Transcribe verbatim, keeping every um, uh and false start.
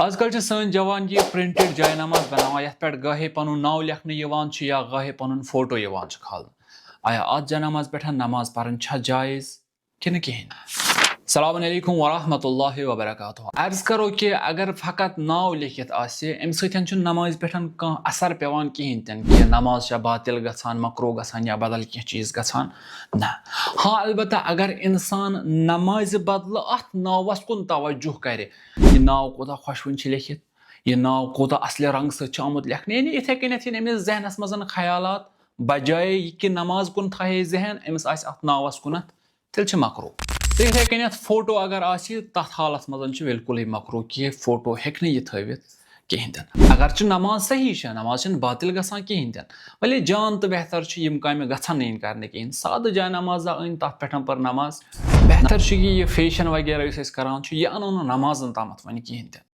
آز کل چھِ سٲنۍ جوان یہِ پرنٹڈ جاے نماز بناوان، یتھ پٮ۪ٹھ گاہے پنُن ناو لیکھنہٕ یِوان چھُ یا گاہے پنُن فوٹو یِوان چھُ کھالنہٕ۔ آیا اتھ جاے نماز پٮ۪ٹھ نماز پرٕنۍ چھا جایز کِنہٕ کِہیٖنۍ؟ السلام علیکم ورحمۃ اللہ وبرکاتہ۔ عرض کرو کہِ اگر فقط ناو لیکھِتھ آسہِ، امہِ سۭتۍ چھُنہٕ نمازِ پٮ۪ٹھ کانٛہہ اثر پٮ۪وان کِہیٖنۍ تہِ نہٕ، کہِ نماز چھےٚ باطل گژھان، مکروہ گژھان یا بدل کینٛہہ چیٖز گژھان۔ نہ۔ ہاں، البتہ اگر انسان نمازِ بدلہٕ اتھ ناوس کُن توجہ کرِ، یہِ ناو کوٗتاہ خۄشوُن چھُ لیکھِتھ، یہِ ناو کوٗتاہ اصلہِ رنٛگہٕ سۭتۍ چھُ آمُت لیکھنہٕ، یعنی یِتھے کٔنٮ۪تھ یِن أمِس ذہنس منٛز خیالات، بجایے یہِ کہِ نماز کُن تھایہِ ذہن، أمِس آسہِ اتھ ناوس کُنتھ، تیٚلہِ چھُ مکروہ۔ تہٕ یِتھے کٔنٮ۪تھ فوٹو اگر آسہِ، تتھ حالس منٛز چھُ بالکلٕے مکروہ کہِ فوٹو ہیٚکہِ نہٕ یہِ تھٲوِتھ کِہیٖنۍ تہِ نہٕ۔ اگر چھِ نماز صحیح چھےٚ، نماز چھَنہٕ باطل گژھان کِہیٖنۍ تہِ نہٕ۔ ؤلِو، جان تہٕ بہتر چھُ یِم کامہِ گژھن نہٕ یِنۍ کرنہٕ کِہیٖنۍ۔ سادٕ جاے نمازا أنۍ، تتھ پٮ۪ٹھ پٔر نماز۔ بہتر چھُ یہِ، یہِ فیشن وغیرہ یُس أسۍ کران چھُ، یہِ انو نہٕ نمازن تامتھ وۄنۍ کِہیٖنۍ تہِ نہٕ۔